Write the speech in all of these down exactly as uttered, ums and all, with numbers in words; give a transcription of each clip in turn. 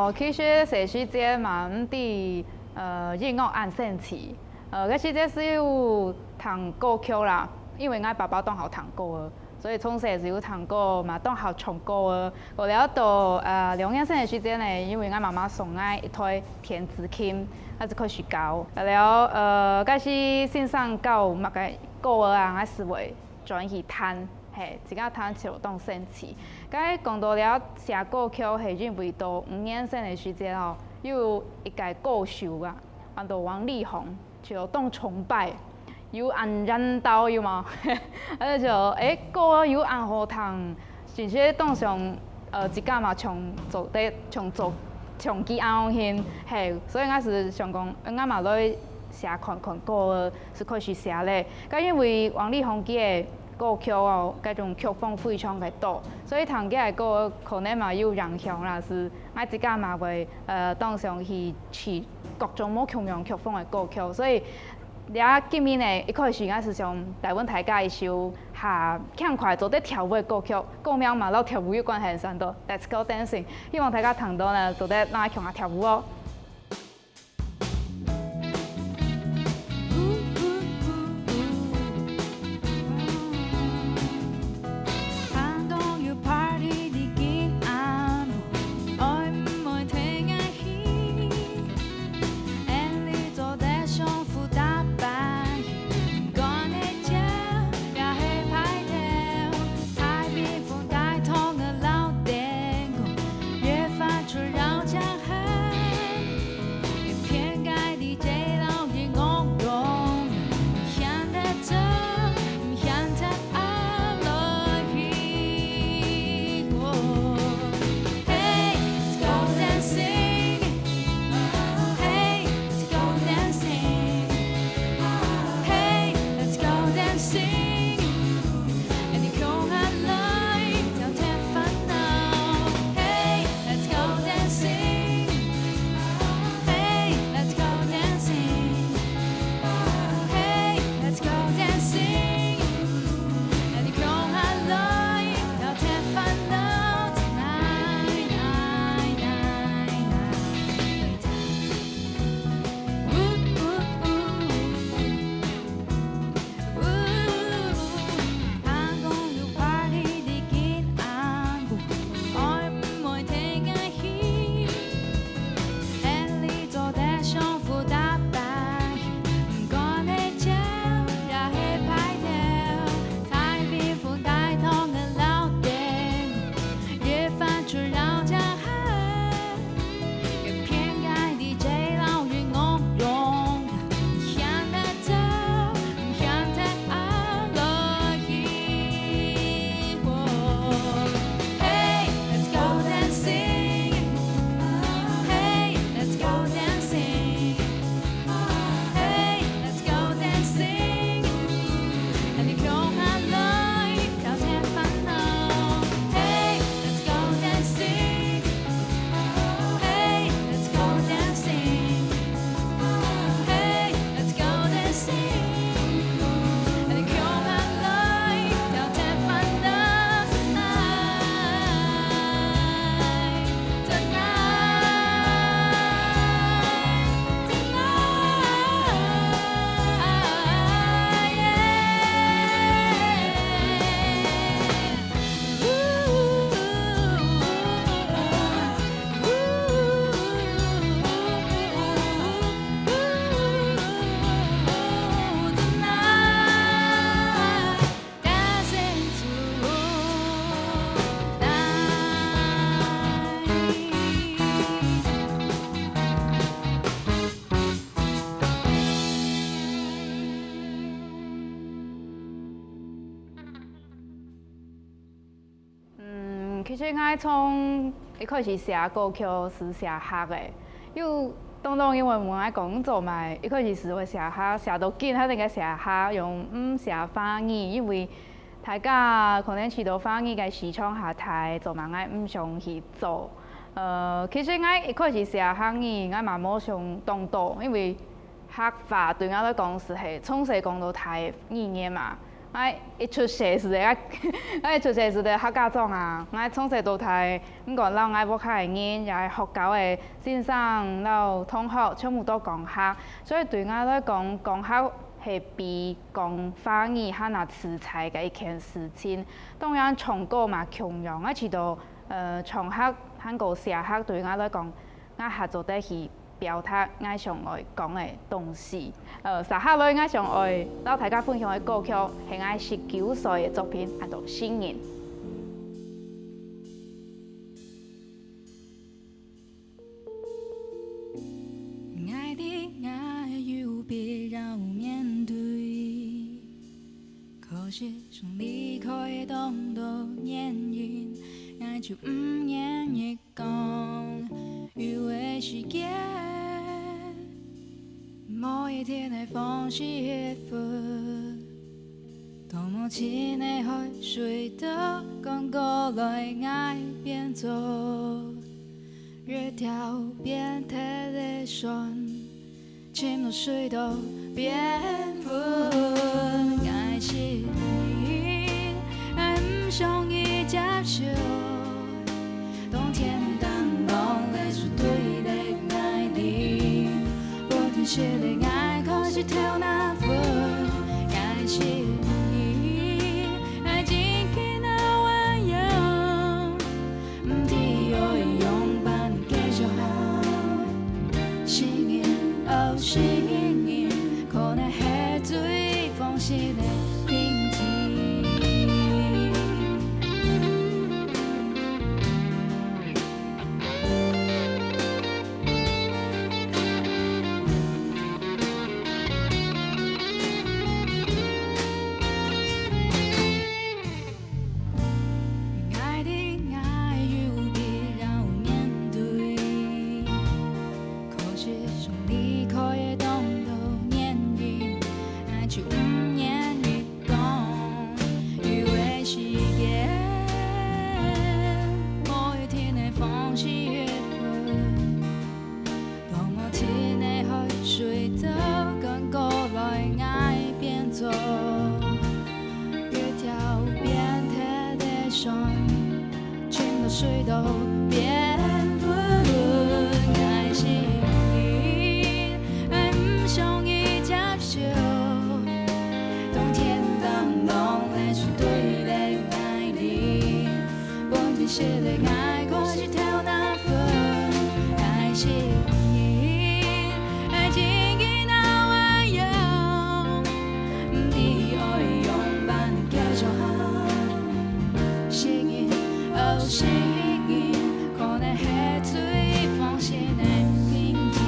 哦，其實細時節嘛，毋知，呃，音樂恁神奇。呃，該時節係有聽歌曲啦，因為𠊎爸爸當好聽歌个，所以從細就有聽歌，嘛當好唱歌个。過了到，呃，兩年生个時節呢，因為𠊎媽媽送𠊎一台電子琴，𠊎就開始教。了，呃，該時先生教麼个歌啊，𠊎就會轉去彈。 嘿，自家彈就當神奇。該講到了寫歌曲，係因為到五年生个時節吼，有一個歌手啊，安到王力宏，就當崇拜，有恁緣投有無？啊就，欸，歌有恁好聽，而且當想，呃，自家嘛唱做得，唱做，唱佢恁好聽，嘿，所以𠊎就想講，𠊎嘛來寫看看歌，就開始寫咧。該因為王力宏佢个 歌曲哦，該種曲風非常个多，所以聽佢个歌可能嘛有影響啦，係𠊎自家嘛會，呃，當想去試各種無共樣曲風个歌曲，所以這今日呢，一開始𠊎就想帶分大家一首較輕快做得跳舞个歌曲，歌名嘛摎跳舞有關係，安到Let's Go Dancing，希望大家聽到呢，做得拿共下跳舞哦。 嗯，其實𠊎從一開始寫歌曲係寫客个，有當多人會問𠊎講，你做麼个一開始係會寫客，寫到今還係寫客，用毋寫華語，因為大家可能知道華語个市場較大，做麼个毋想去做。呃，其實𠊎一開始寫客語，𠊎嘛無想當多，因為 客話對𠊎來講係從細講到大个語言嘛， 𠊎一出世就係，𠊎一出世就係客家庄啊！𠊎從細到大，毋管摎𠊎屋下个人，也係學校个先生摎同學，全部都講客。所以對𠊎來講，講客係比講華語還較自在个一件事情。當然，唱歌嘛共樣，𠊎知道，呃，唱客還過寫客對𠊎來講， 𠊎較做得去表達𠊎想愛講个東西。呃，接下來𠊎想愛摎大家分享个歌曲，係𠊎十九歲个作品，安到《承認》。愛的愛有必要面對，可惜想離開當多原因，愛就毋願意 講，有个時間，某一天會放棄一份，當無情个海水都敢過來𠊎邊做，越跳變忒个酸。 沉落水都變粉，愛是你，愛毋想去接受。當天當攏來是對待愛你，不停歇的愛可是頭那份，愛是你，愛緊緊那彎腰。 毋知愛仰般繼續行，承認，哦，承認，可能係最放心个平靜。 愛的愛有必要面對，可惜想離開个當多原因，愛就毋願意講，有个時間，某一天會放棄一份。 當無情个海水都敢過來𠊎邊做，越跳變忒个酸，沉落水都變粉，愛是你，愛毋想去接受，當天當攏來是對待愛你。 本真實的愛可是頭那份，愛是你，愛緊緊那彎腰，毋知愛仰般繼續行。承認，哦，承認，可能係最放心个平靜。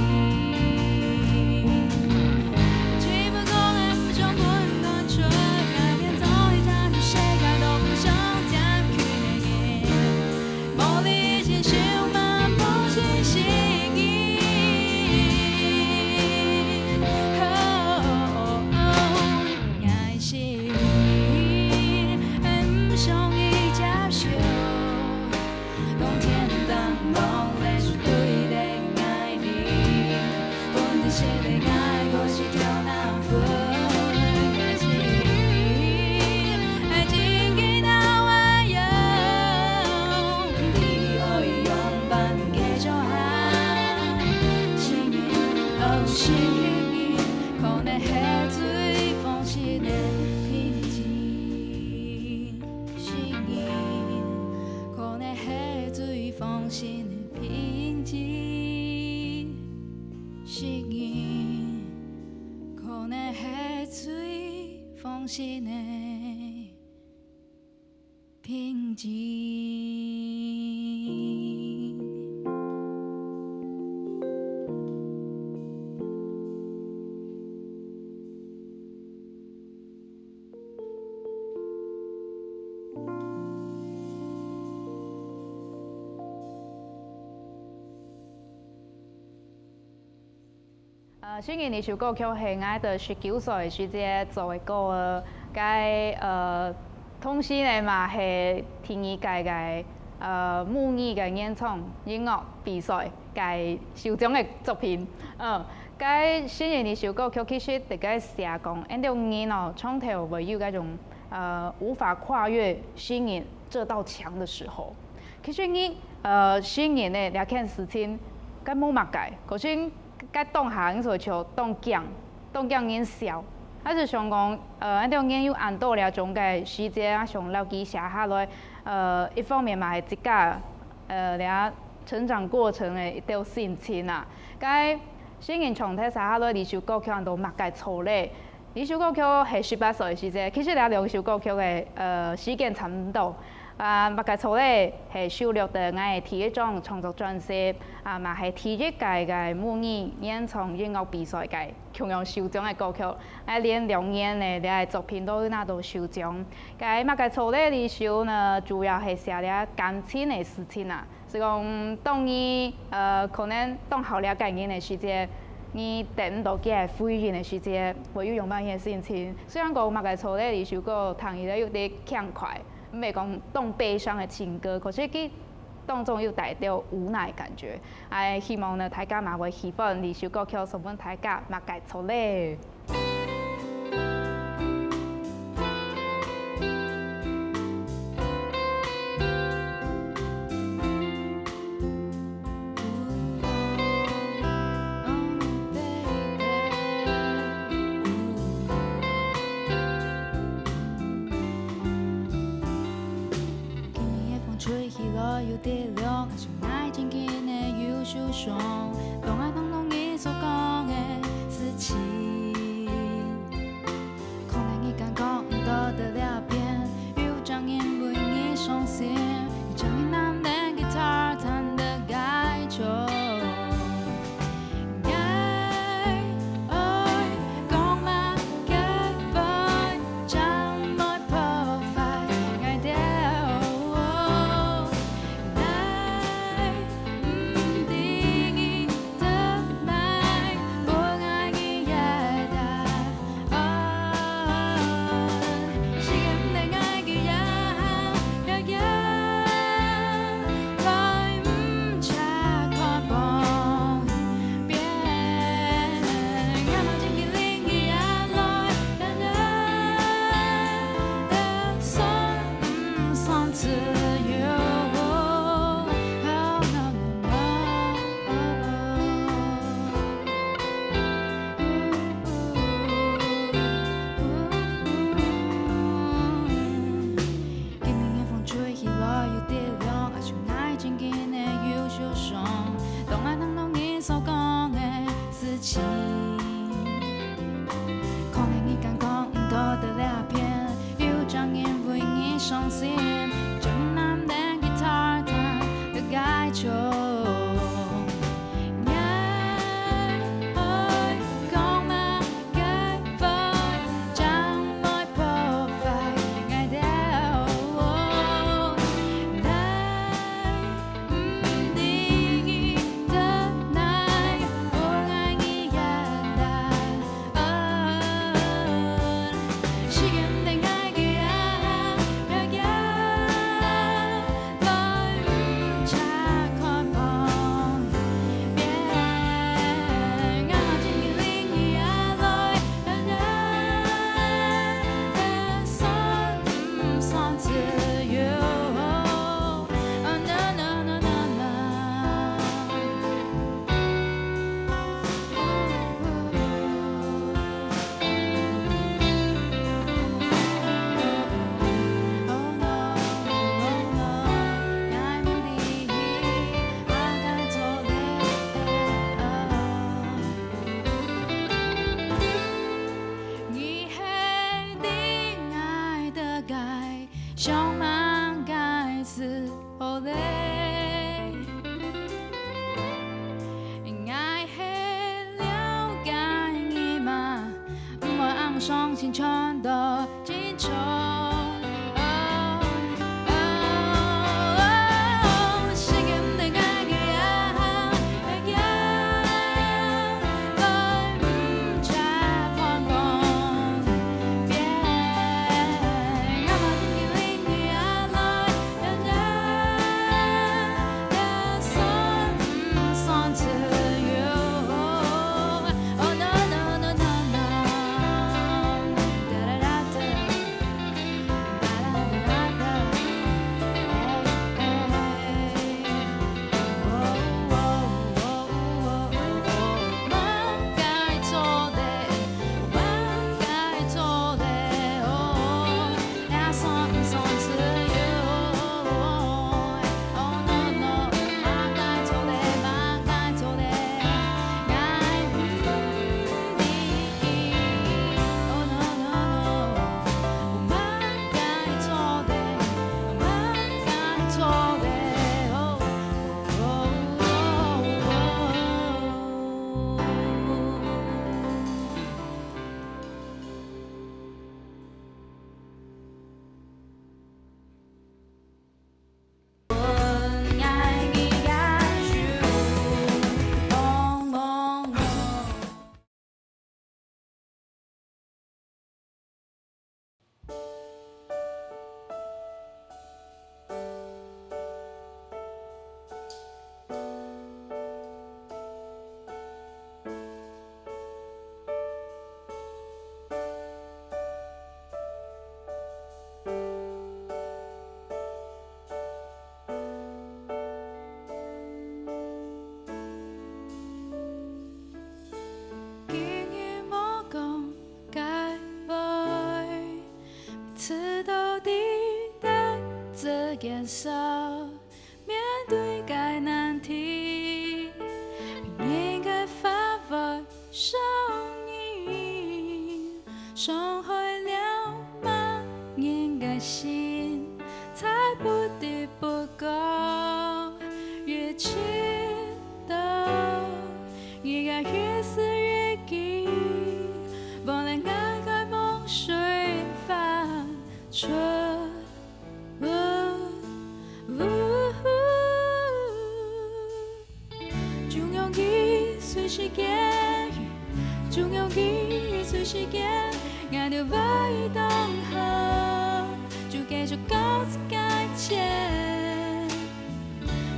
當天當攏來是對待愛你，本真實的愛可是頭那份，愛是你，愛緊緊那彎腰，毋知愛仰般繼續行，承認，哦，承認，可能係最放心个平靜。 承認，可能係最放心个平靜。承認，可能係最放心个平靜。 呃，承認這首歌曲係𠊎在十九歲時節做个歌，該，呃，同時呢嘛係第二屆个，呃，母語个原創音樂比賽个首獎个作品。嗯，該承認這首歌曲其實在該寫講，𠊎兜人哦，從頭會有該種呃，無法跨越新人這道牆的時候。其實你，呃，新人呢，這件事情，該無麼个，可是該當下，你所就當驚，當驚人笑。還係想講，呃，恁樣人有恁多這種个時節啊，想摎佢寫下來，呃，一方面嘛係自家，呃，這成長過程的一條心情啊。該新人唱忒寫下來這首歌曲安到麼个錯咧？ 這首歌曲係十八歲个時節，其實這兩首歌曲个，呃，時間差毋多。啊，麼个錯咧係收錄在𠊎个第一張創作專輯，啊，嘛係第一屆个母語原創音樂比賽个共樣首獎个歌曲。𠊎連兩年个這个作品都有拿到首獎。該麼个錯咧這首呢，主要係寫這感情个事情啊。 係講，當你，呃，可能當好了解人个時節，你得毋到佢个回應个時節，會有樣般个心情。雖然講麼个錯咧，這首歌聽起來有點輕快，毋係講當悲傷个情歌，可是佢當中有帶點無奈个感覺。哎，希望呢，大家嘛會喜歡這首歌曲，送分大家麼个錯咧。 今日个風吹起來有點涼，還想𠊎正經个右手上，當𠊎聽到你所講个事情。可能你感覺毋到在這片，有種人為你傷心，有種人男人吉他彈得該種。 今日个風吹起來有點涼，還想𠊎正經个右手上，當𠊎聽到你所講个事情。可能你感覺毋到在這片，有種人為你傷心，有種人男人吉他彈得該種。 你係知𠊎在該想麼个事好咧？𠊎係了解你嘛，毋會恁傷心全都正常。堅守，面對个難題，別人个話會傷人，傷害了盲人个心，才不得不講，越知道，你个意思越急，忘了愛个夢水發出。 中央佢隨時間，中央佢隨時間，𠊎兜會當好，就繼續講自家前。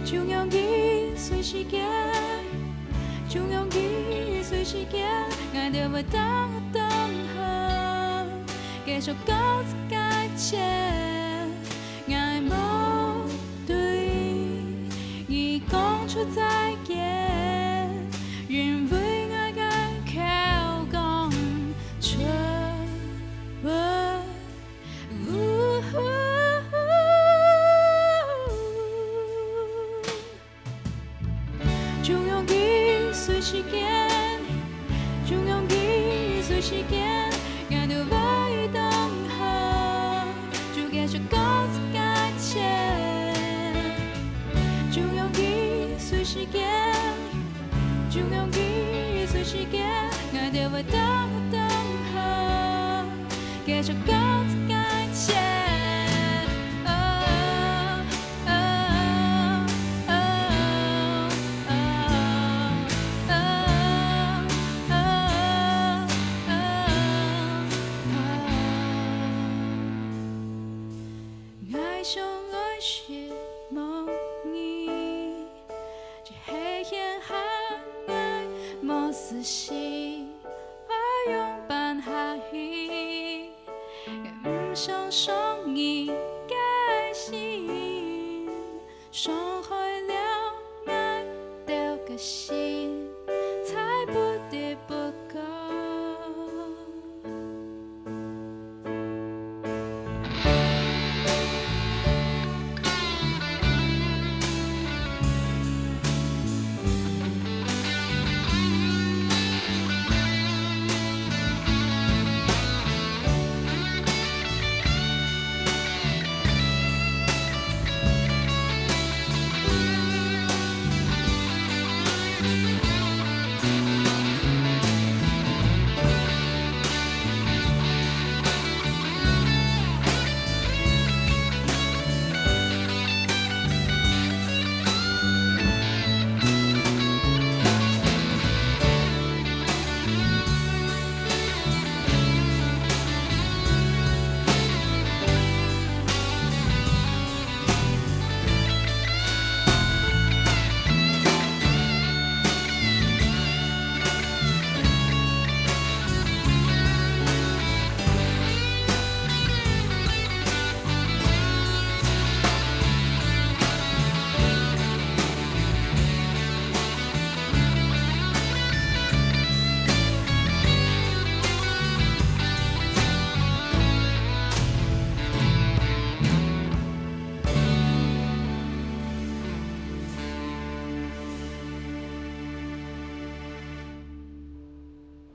中央佢隨時間，中央佢隨時間，𠊎兜會當當好，繼續講自家前。 𠊎無對你講出再見，因為𠊎个口講出無。中央佢隨時間，中央佢隨時間，𠊎兜會當好，就繼續講自家前。中央佢隨時間，中央佢隨時間，𠊎兜會當當好，繼續講自家前。哦。 愛上愛失望你，只係現下愛無思緒，愛仰般下去？也毋想傷你个心。 傷害了𠊎兜个心，才不得不講。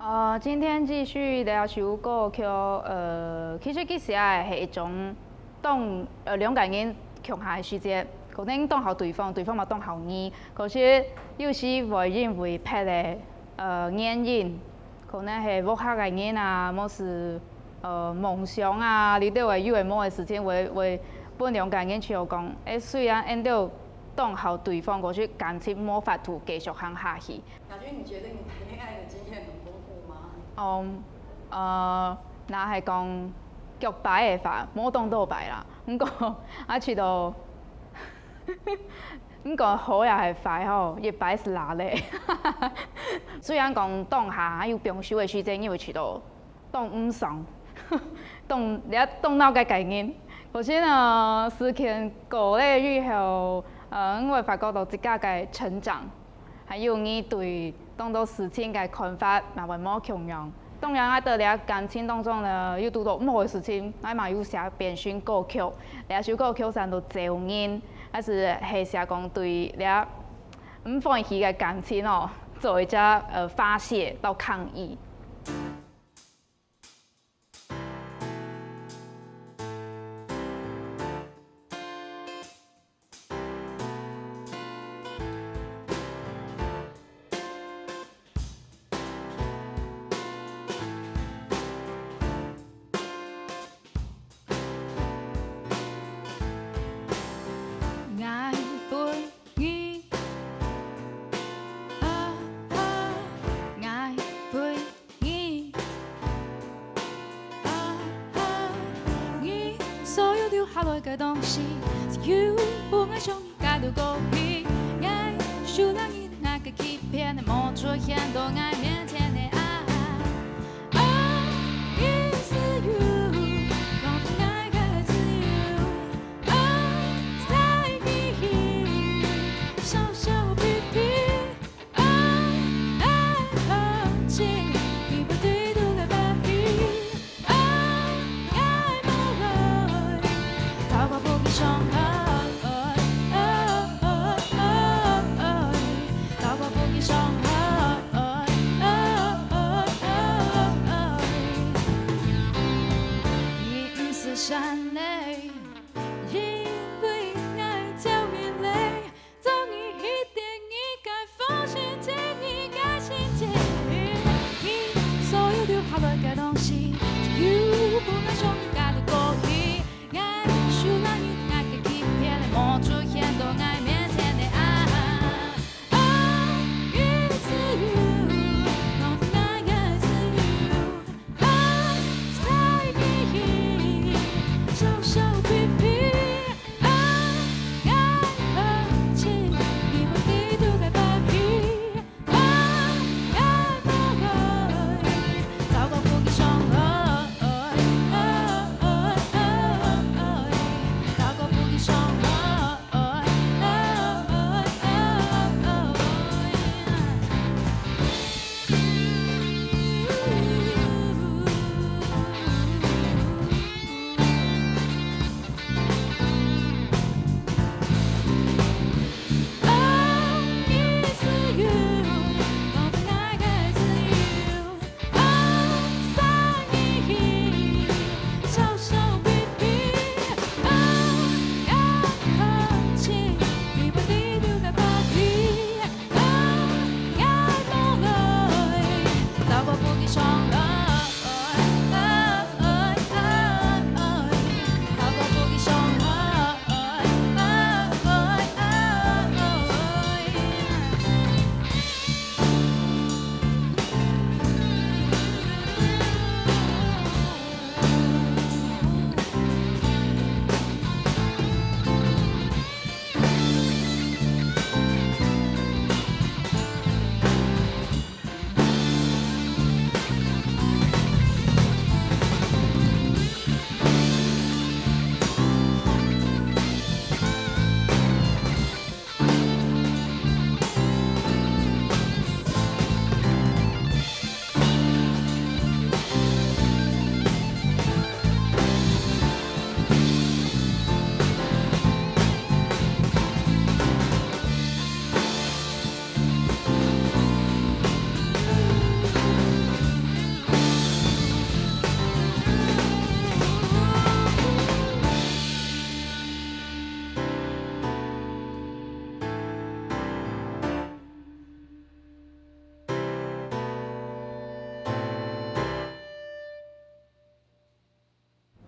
呃，今天繼續這首歌曲，呃，其實佢寫个係一種當，呃，兩個人共下个時節，可能當好對方，對方嘛當好你，可是有時會因為別个，呃，原因，可能係屋下个人啊，無係，呃，夢想啊，這兜个有个無个事情，會，會分兩個人就講，誒，雖然𠊎兜當好對方，可是感情無法度繼續行下去。 雅君，你覺得你談戀愛的經驗很豐富嗎？嗯，呃，若係講逐擺个話，無當多擺啦。毋過，啊，試著，毋過好也係壞吼，一擺係拉咧。雖然講當下還有放手个時間，因為試著 當毋爽，當，這當鬧个概念。可是呢，時間過了以後，呃，𠊎會發覺到自家个成長，還有你對當多事情个看法，嘛會無共樣。當然，𠊎在這感情當中呢，有堵著毋好个事情，𠊎嘛有寫變心歌曲。這首歌曲安到《鷦鴒》，也係係寫講對這毋歡喜个感情哦，做一隻呃發洩到抗議。 你，啊，啊，你所有留下來个東西，只有分𠊎想你个路過去。𠊎受難你，𠊎个欺騙，無出現到𠊎面前个啊。啊，你自由，讓𠊎个自由。啊，在你，小小皮皮。 你毋使閃嘞，因為𠊎照你嘞。 做你一點，你該放心，你該心情。你所有留下來个東西，只有分𠊎想你个路過去。𠊎受難你，𠊎个欺騙，無出現到𠊎面前个啊。啊，你自由，讓𠊎个自由。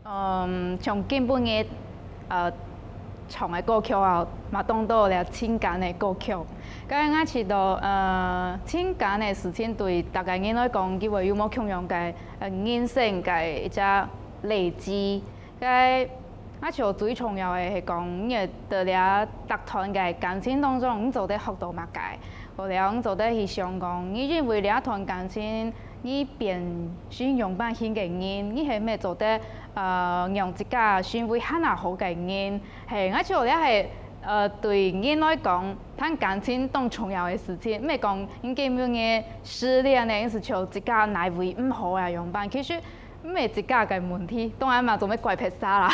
嗯，像今晡日，呃，唱个歌曲啊，嘛當多了情感个歌曲。該𠊎知道，呃，情感个事情對逐個人來講，佢會有無共樣个，呃，人生个一隻累積。該，𠊎想最重要个係講，你會在這逐段个感情當中，你做得學到麼个？ 好了，你做得去想講，你因為這段感情，你變成仰般形个人，你係毋係做得，呃，讓自家成為較好个人？係，𠊎想這係呃，對人來講，談感情當重要个事情，毋係講你今日个失戀呢，你係求自家哪位毋好啊樣般，其實毋係自家个問題，當然嘛，總愛怪別儕啦。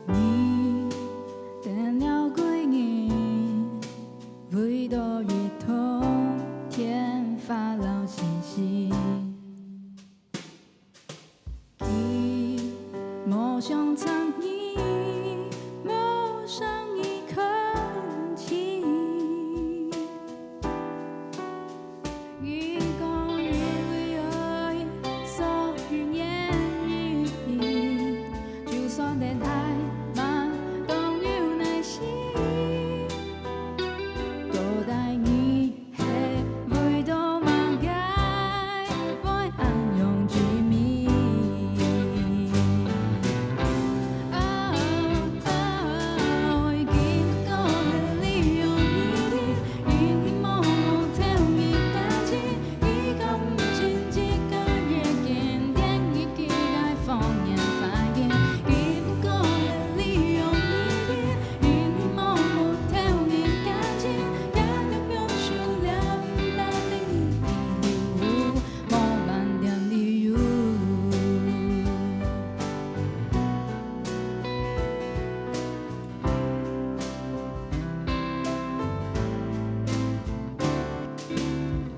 你等了幾日，為著一通電話摎信息。佢無想參你，無想你看清。 一个人為愛所有原因，就算等待，嘛當有耐心。到底你係為著麼个會恁樣執迷？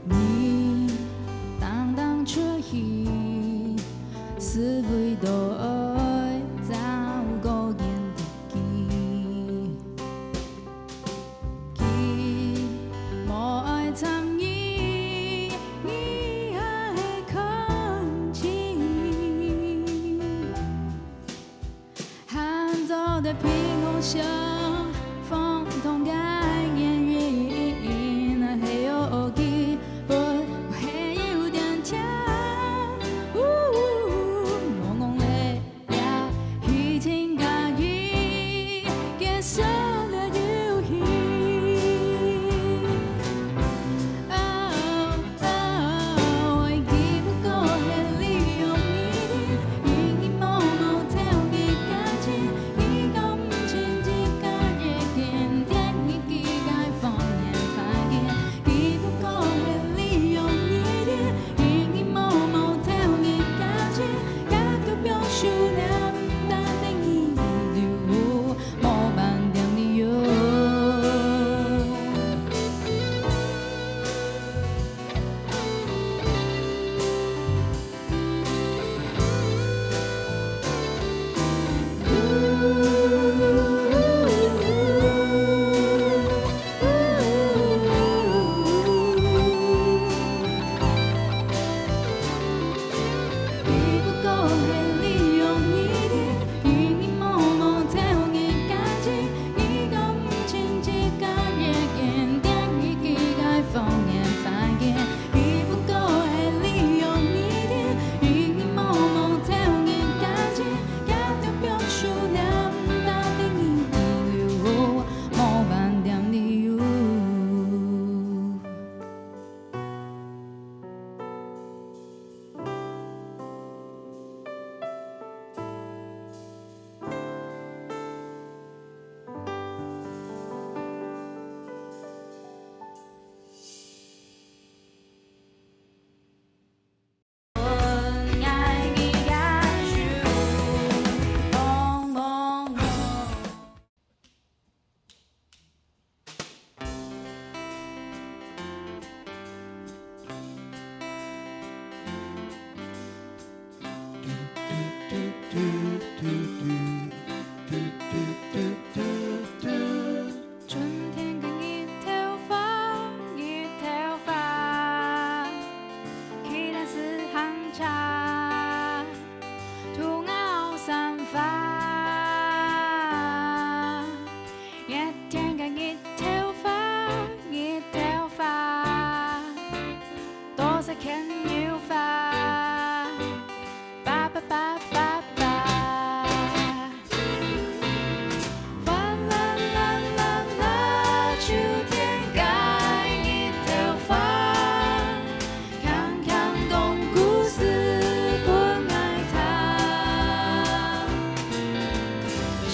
你單單出去，係為著愛找個人知己。佢無愛參你，你還看清。 還做得憑空想，放蕩个原因，還有佢，我還有點甜。嗚，濛濛咧，也已經介意，結束了遊戲。 你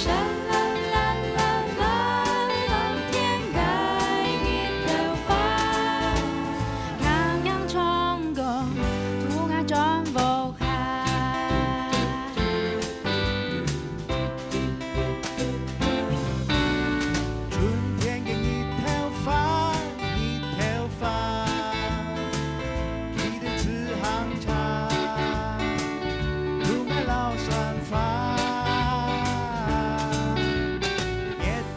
啦啦啦啦啦，藍天个日頭花，硬硬衝過，同𠊎轉屋下。春天个日頭花，日頭花，騎著自行車，同𠊎摎船花。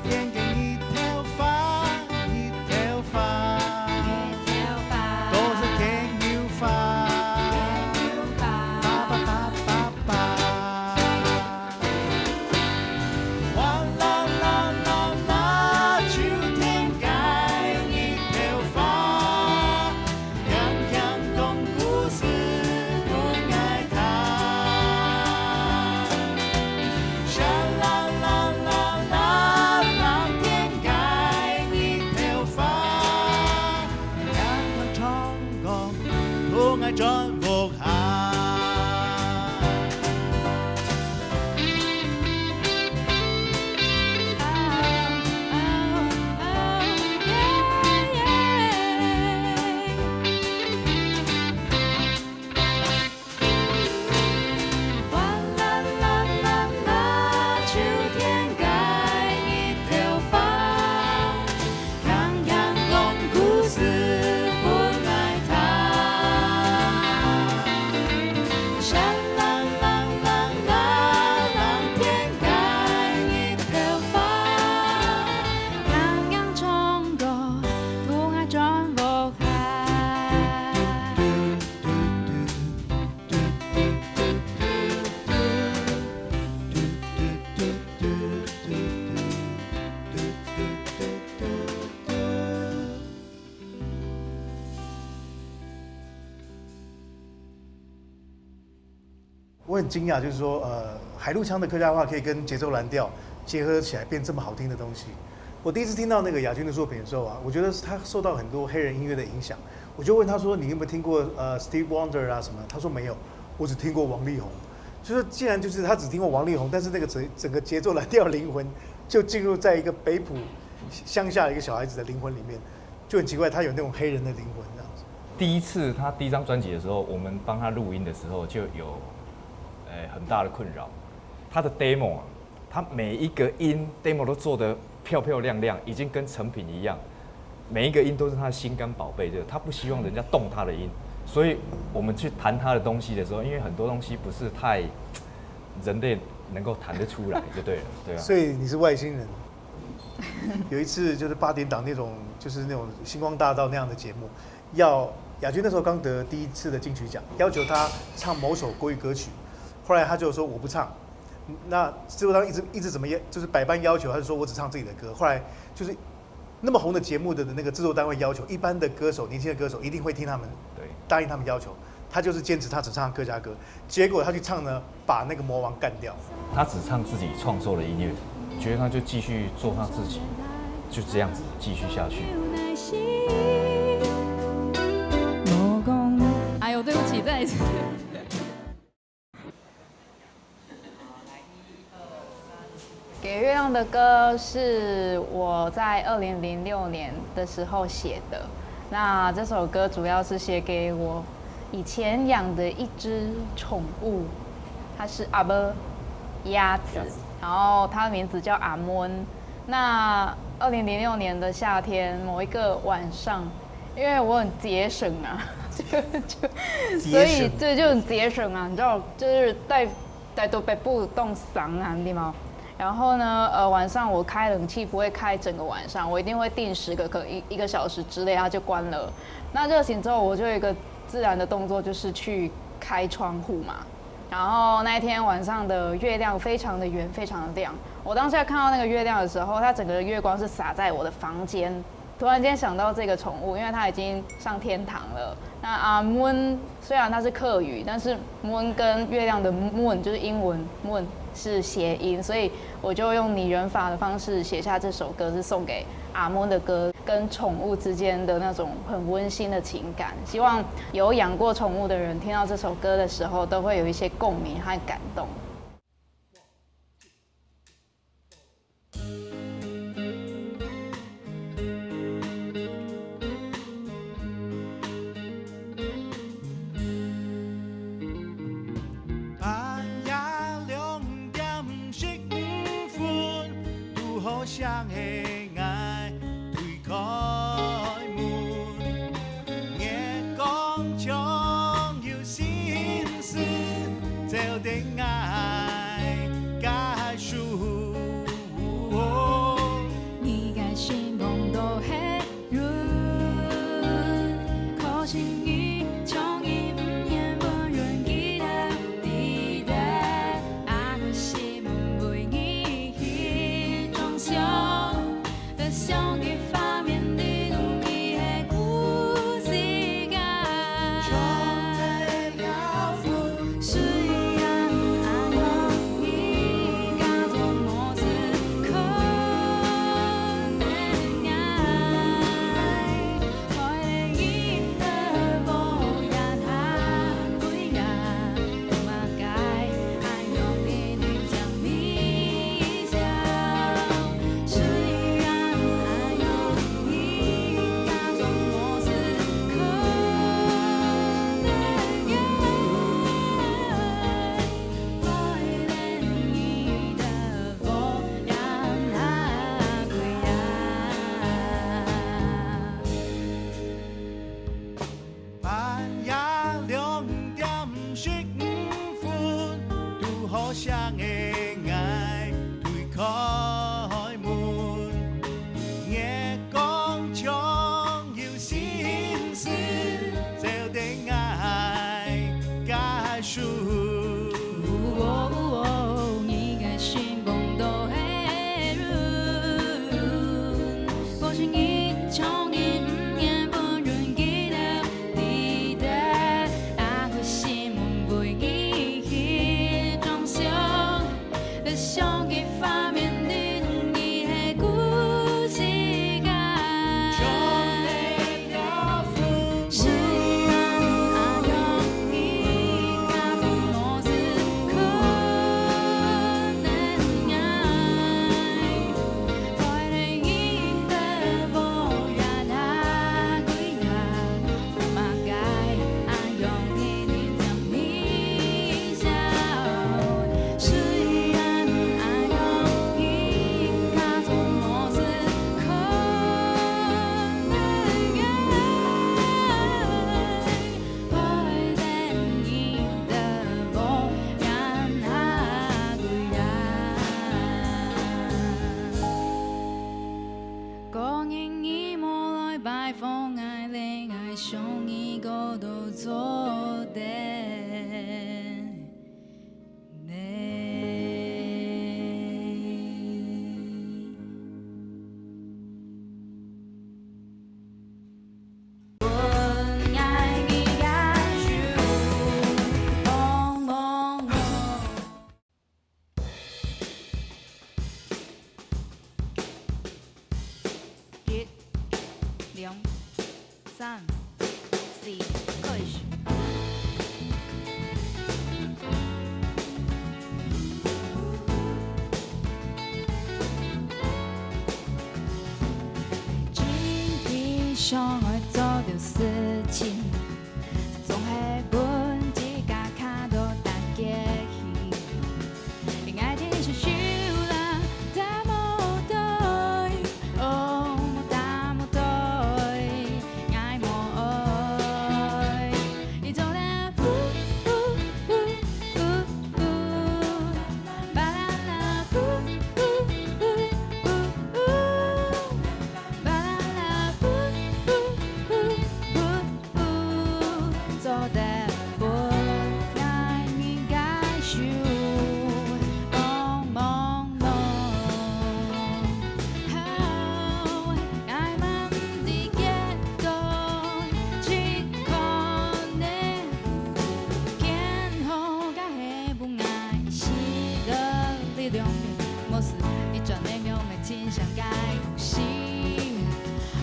天个日頭花，日頭花，日頭花，都係牽牛花，牽牛花，叭叭叭叭叭。嘩啦啦啦啦，秋天个日頭花， 輕輕講故事分𠊎聽。沙啦啦啦啦，藍天个日頭花，輕輕唱歌，同𠊎轉屋下。 我很惊讶，就是说，呃，海陆腔的客家话可以跟节奏蓝调结合起来，变这么好听的东西。我第一次听到那个亚军的作品的时候啊，我觉得他受到很多黑人音乐的影响。我就问他说：“你有没有听过呃 Steve Wonder 啊什么？”他说没有，我只听过王力宏。就是既然就是他只听过王力宏，但是那个整整个节奏蓝调的灵魂就进入在一个北埔乡下的一个小孩子的灵魂里面，就很奇怪，他有那种黑人的灵魂这样子。第一次他第一张专辑的时候，我们帮他录音的时候就有，呃，很大的困扰。他的 demo 啊，他每一个音 demo 都做得漂漂亮亮，已经跟成品一样。每一个音都是他的心肝宝贝，对，他不希望人家动他的音，所以我们去弹他的东西的时候，因为很多东西不是太人类能够弹得出来，就对了，对啊。所以你是外星人。有一次就是八点档那种，就是那种星光大道那样的节目，要亚军那时候刚得第一次的金曲奖，要求他唱某首国语歌曲，后来他就说我不唱。那制作单位一直一直怎么样，就是百般要求，他就说我只唱自己的歌。后来就是那么红的节目的那个制作单位要求，一般的歌手，年轻的歌手一定会听他们，对，答应他们要求。他就是坚持他只唱客家歌，结果他去唱呢，把那个魔王干掉。他只唱自己创作的音乐，觉得他就继续做他自己，就这样子继续下去。哎呦，对不起，再一次。给月亮的歌是我在二零零六年的时候写的。那这首歌主要是写给我以前养的一只宠物，它是阿波鸭子，然后它的名字叫阿蒙。那二零零六年的夏天，某一个晚上，因为我很节省啊，就就所以对就很节省啊，你知道，就是在在都北部冻伤啊，对吗？然后呢，呃，晚上我开冷气不会开整个晚上，我一定会定时个可一一个小时之类，它就关了。那热醒之后，我就有一个自然的动作，就是去开窗户嘛。然后那一天晚上的月亮非常的圆，非常的亮。我当下看到那个月亮的时候，它整个月光是洒在我的房间。突然间想到这个宠物，因为它已经上天堂了。那阿蒙虽然它是客语，但是蒙跟月亮的蒙就是英文蒙是谐音，所以我就用拟人法的方式写下这首歌，是送给阿蒙的歌，跟宠物之间的那种很温馨的情感。希望有养过宠物的人听到这首歌的时候，都会有一些共鸣和感动。聲个𠊎推開門，月光將有心事照等𠊎解說。你个心房肚係 人，可惜你從來毋願分人知得，知得，啊，我心為你去裝箱，在箱个畫面裡，你係故事个。 雖然恁樣，你假裝無事，可能𠊎會令你的無言下跪啊，無麼个恁樣天天將你笑。雖然恁樣，你假裝無事，可能𠊎 半夜兩點十五分，拄好醒个𠊎推開門，月光將 有心事照等𠊎解說。你个心房肚係人，可惜你從來毋願分人知得，知得，啊，我心為你去裝箱。 在箱个畫面裡，你係故事个。雖然恁樣，你假裝無事，可能𠊎會令你的無言下跪啊，無麼个恁樣天天將你 笑。雖然恁樣，你假裝無事，可能𠊎會令你的無言下跪啊。 過年你無來拜訪𠊎，連𠊎想你過都做得呢。分𠊎一个手，幫幫我。 一、兩、三、四，開始。真正想愛做的事情， 總係分自家看到打結去。愛的是手啦，打無對，哦，打無對，愛無愛。你做得，嗚，嗚，嗚，嗚，嗚，巴啦啦，嗚，嗚，嗚，嗚，巴啦啦，嗚，嗚，嗚，嗚。 做得分𠊎人家手幫幫忙。好，𠊎嘛毋知幾多，只可能健康个係分𠊎新个力量。無事，你轉來讓𠊎親像个故事。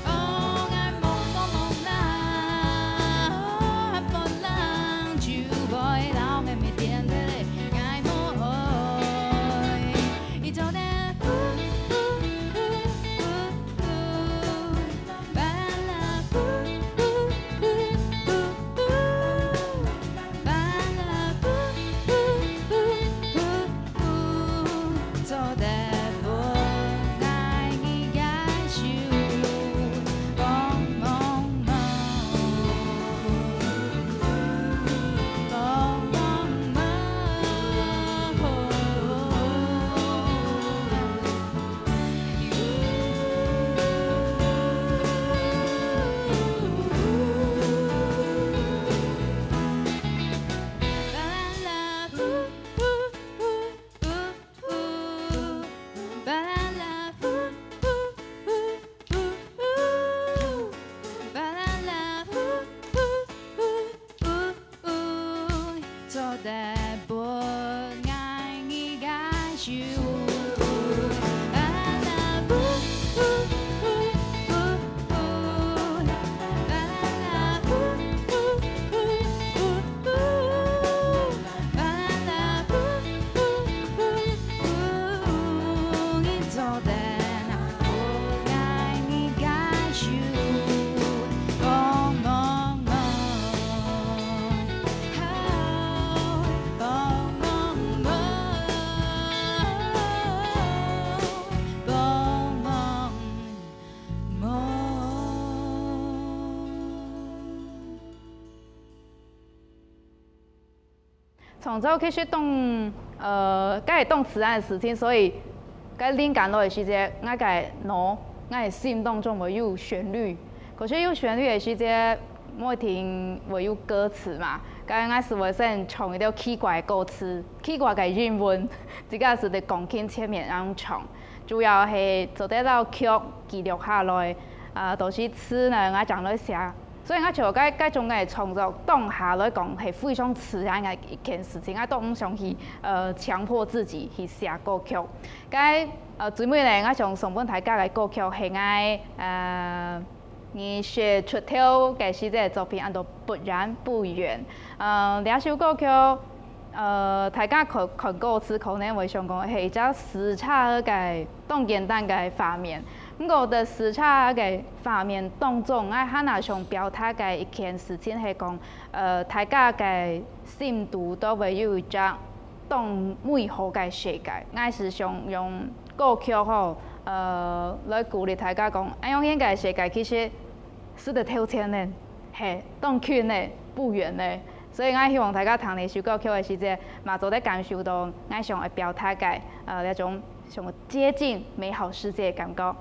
哦，𠊎無無無啦，哦，無人就會留𠊎每天的，𠊎無愛。你做得，嗚，嗚，嗚，嗚，嗚，巴啦，嗚，嗚，嗚，嗚，巴啦，嗚，嗚，嗚，嗚，嗚，做得分𠊎 創作其實當，呃，該係當自然个事情，所以該靈感來个時節，𠊎个腦、𠊎个心當中會有旋律。可是有旋律个時節，無一定會有歌詞嘛。該𠊎係會先唱一條奇怪个歌詞，奇怪个英文，自家係在鋼琴前面恁樣唱。主要係做得摎曲記錄下來，啊，都係詞呢，𠊎正來寫。 所以𠊎就該，該種个創作，當下來講係非常自然个一件事情，𠊎都毋想去，呃，強迫自己去寫歌曲。該，呃，最尾呢，𠊎想送分大家个歌曲係𠊎，呃，二十出頭个時節个作品，安到《不遠不遠》。呃，這首歌曲，呃，大家看，看歌詞可能會想講係一隻駛車个 當簡單个畫面。毋過，在駛車个畫面當中，𠊎還較想表達个一件事情係講，呃，大家个心肚都會有一隻當美好个世界。𠊎係想用歌曲吼，呃，來鼓勵大家講，恁樣个世界其實 係在頭前呢，係，當近呢，不遠呢。所以𠊎希望大家聽這首歌曲个時節，嘛做得感受到𠊎想愛表達个，呃，這種想接近美好世界个感覺。